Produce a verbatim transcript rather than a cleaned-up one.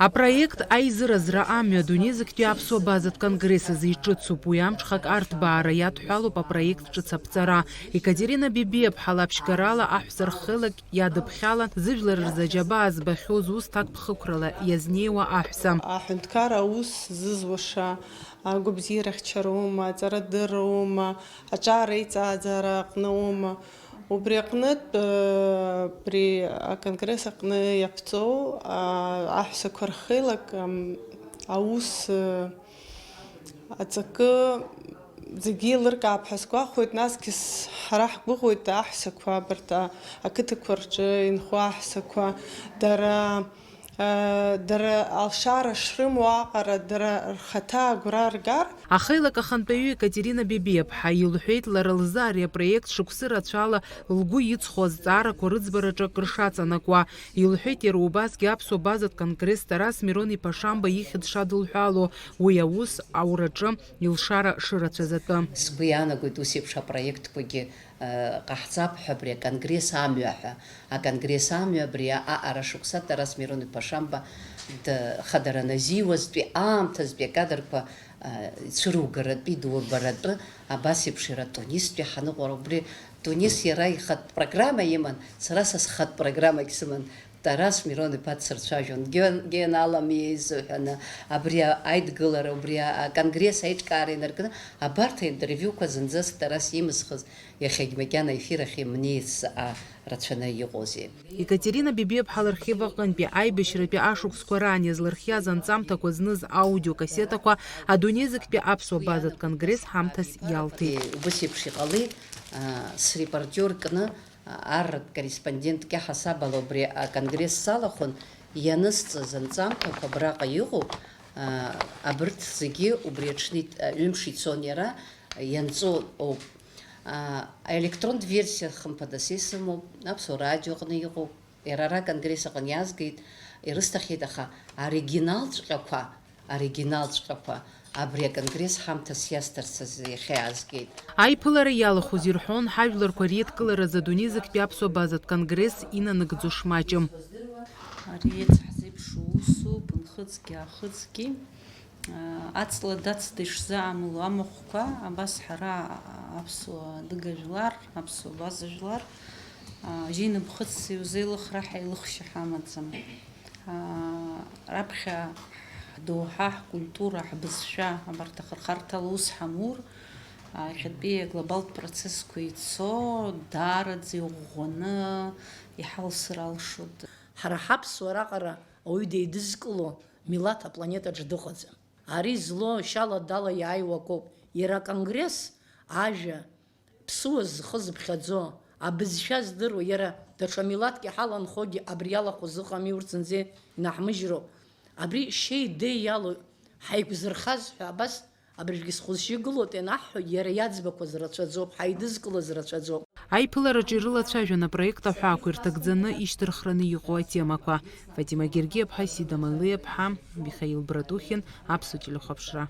Апроект Аизыразра амҩа адунеи зегьтәи аԥсуа базатә конгресс азы иҿыцуп. Уи амҽхак арҭбаара иадҳәалоуп апроект ҿыц аԥҵара. Екатерина Бебиаԥҳа лаԥшьгарала аҳәса рхеилак иадыԥхьалан, зыжәлар рзы аџьабаа збахьоу зусҭак ԥхықәрала иазнеиуа аҳәса. Аҳәынҭқар аус зызуаша, агәабзиарахьчара ума, аҵарадырра ума, аҿар еиҵааӡара аҟны ума, убри аҟнытә, э, абри аконгресс аҟны иаԥҵоу, а, аҳәсақәа рхеилак, ам, аус, э, аҵакы зегьы еилыркаап ҳәа сгәахәуеит, насгьы с-, ҳара ҳгәыӷуеит аҳәсақәа абарҭ, а, ақыҭақәа рҿы инхо аҳәсақәа, дара, э, дара алшара шрымоу аҟара дара рхаҭа агәра ргар. Ахеилак ахантәаҩы Екатерина Бебиаԥҳа илҳәеит, лара лзы ари апроект шықәсы рацәала лгәы иҵхо азҵаарақәа рыӡбараҿы акыр шаҵанакуа. Илҳәеит иара убасгьы аԥсуа базатә конгресс Тарас Мирон-иԥа Шамба ихьӡ шадылҳәало, уи аус аураҿы илшара шырацәаз атәы. Сгәы иаанагоит ус еиԥш апроектқәагьы, э, ҟаҳҵап ҳәа абри аконгресс амҩа ҳәа. Аконгресс амҩа абри аҟара шықәса Тарас Мирон-иԥа Шамба д-, хадара назиуазтәи аамҭазтәи акадрқәа, э, цәыругаратәи, дурбаратәы, абас еиԥш иара Тунистәи ҳаныҟәара, убри Тунис иара ихатә программа иман, сара са схатә программагь сыман, Тарас Мирон-иԥа дсырцәажәон. Ген-, Гена Аламиа изыҳәаны, абри аидгылара, убри аконгресс аиҿкаара инаркны, абарҭ аинтервиуқәа зынӡаск Тарас имысхыз, иахьагь макьана аефир ахь имнеиц заҟа рацәаны иҟоузеи. Екатерина Бебиаԥҳа лархив аҟынтәи аибашьратәи ашықәсқәа раан иазлырхиаз анҵамҭақәа зныз аудиокассетақәа адунеи зегьтәи аԥсуа базатә конгресс ҳамҭас иалҭеит. Убыс еиԥш иҟалеит, а, срепортиор кны, арратә корреспондентк иаҳасабала убри аконгресс салахәын, ианысҵаз анҵамҭақәа абраҟа иҟоуп, аа, абырҭ зегьы убри аҽны ит-, ҩымш ицон иара, ианҵоуп. Аа, аелектронтә версиа хымԥада са исымоуп, Аԥсуа радиоҟны иҟоуп, иара ара аконгресс аҟны иазгеит, ирысҭахьеит, аха оригиналҵәҟьақәа, оригиналҵәҟьақәа абри аконгресс ҳамҭас иасҭарц азы иахьа иаазгеит. Аиԥылара иалахәыз ирҳәон, ҳажәларқәа реидкыларазы адунеи зегьтәи аԥсуа базатә конгресс инанагӡо шмаҷым. Ари еиҵаҳзеиԥшу усуп, нхыҵгьы аахыҵгьы. Аҵла дацда ишзаамыло амахәқәа, абас ҳара аԥсуа адыга жәлар, аԥсуа база жәлар, жьеинымхыцс иузеилыхра ҳаилыхшьа ҳамаӡам. Раԥхьа ҳдоуҳа, ҳкультура, ҳбызшәа, абарҭ ахырхарҭала ус ҳамур, иахьатәи аглобалтә процессқәа ицо, даараӡа иӷәӷәаны иҳалсыр алшоит. Ҳара ҳаԥсуаа раҟара ауаҩы деидызкыло милаҭ апланетаҿ дыҟаӡам. Ари злоу шьала-дала иааиуа акоуп. Иара аконгресс ажәа, ԥсуа зхы зыԥхьаӡо, абызшәа здыруа, иара даҽа милаҭк иҳаланхогьы абри иалахәыз ыҟами, урҭ зынӡа инаҳмыжьроуп. Абри шьеи деи иалоу ҳаиқәзырхаз ҳәа абас абыржәгьы схәы-сжьы гылоуп ианаҳҳәо, иара иаӡбақәаз рацәаӡоуп, ҳаидызкылаз рацәаӡоуп. Аиԥылараҿы ирылацәажәон апроект аҳәаақәа ирҭагӡаны ишьҭырхраны иҟоу атемақәа. Фатима Гергиаԥҳа, Сида Малиаԥҳа, Михаил Братухин, Аԥсуа телехәаԥшра.